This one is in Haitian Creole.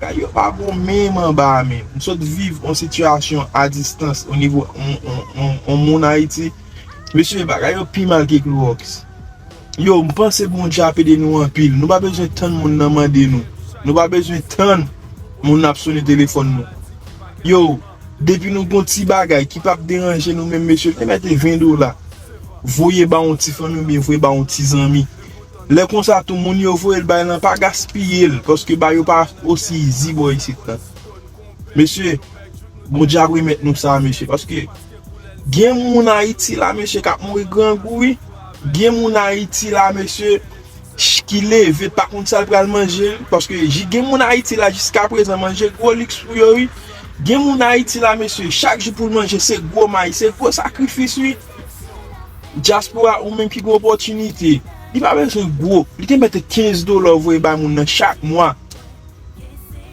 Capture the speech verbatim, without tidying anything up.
Bagay yo pa bon menm anba a menm. M sot viv yon sitiyasyon a distans o nivo yon, yon, yon, yon moun Ayiti. Mesye, bagay yo pi mal ke Klowòks. Yo, m panse Bondye ap ede nou anpil. Nou pa bezwen tann moun nan mande nou. Nou pa bezwen tann moun nan ap sone telefòn nou. Yo, depi nou gon ti bagay ki p ap deranje nou menm, mesye, te mete ven dola. Voye ba yon ti fanmi oubyen voye ba yon ti zanmi. Lè konsa tou, moun yo voye l bay lan, pa gaspiye l, paske ba yo pa osi izi bò isit lan. Mesye, Bondye ap remèt nou sa, mesye, paske gen moun Ayiti la, mesye, k ap mouri grangou, wi. Gen moun Ayiti la, mesye, ch- ki leve pa konn sa l pral manje, paske ji- gen moun Ayiti la jiska prezan manje gwo liks pou yo, wi. Gen moun Ayiti la, mesye, chak jou pou l manje se gwo may, se gwo sakrifis, wi. Dyaspora, ou menm ki gen opòtinite, li pa bezwen gwo. Li te mete kenz dola voye bay moun nan chak mwa.